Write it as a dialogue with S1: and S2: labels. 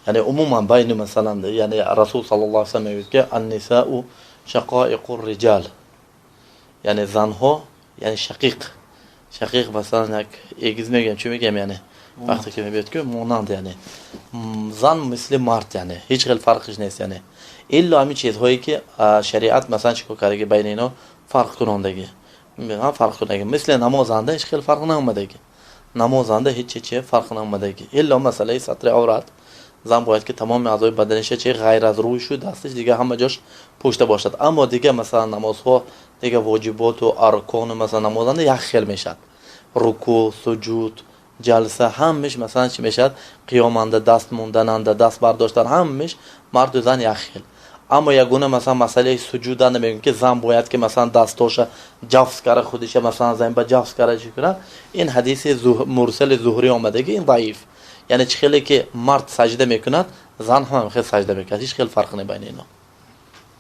S1: Яъне умуман байни, масалан, яъне Расул саллаллоҳу алайҳи васаллам мегӯяд, ки аннисау шақоиқур риҷал, яъне занҳо, яъне шақиқ, шақиқ, масалан, як эгиз мегӯям, чӣ мегӯям, яъне вақте ки мебиёд, ки монанд, яъне зан мисли мард, яъне ҳеҷ хел фарқиш нест, яъне илло ҳамин чизҳое ки шариат, масалан, чӣ кор кардаги, байни ино фарқ кунондагӣ, фарқ кунондагӣ. Мисли намозанда ҳеҷ хел фарқ наомадагӣ, намозанда ҳеҷ чи фарқ наомадагӣ, илло масъалаи сатри аврат. Зан бояд ки тамоми аъзои баданиша чи ғайр аз рӯйшу дасташ дига ҳама ҷош пӯшта бошад. Аммо дига, масалан, намозҳо, дига воҷиботу аркону, масалан, намозанда як хел мешавад: руку, суҷуд, ҷалса, ҳамаш, масалан, чӣ мешавад, қиёманда, даст мондананда, даст бардоштан, ҳамаш марду зан як хел. Аммо ягона, масалан, масъалаи суҷуданда мегӯем, ки зан бояд ки, масалан, дастоша ҷафс кара, худиша, масалан, зан ба ҷафс кара, чӣ кунад. Ин ҳадиси мурсали Зуҳрӣ омадаги, ин заиф. Яъне чӣ хеле ки мард саҷда мекунад, зан ҳам хел саҷда мекунад, ҳеҷ хел фарқ не байни ино.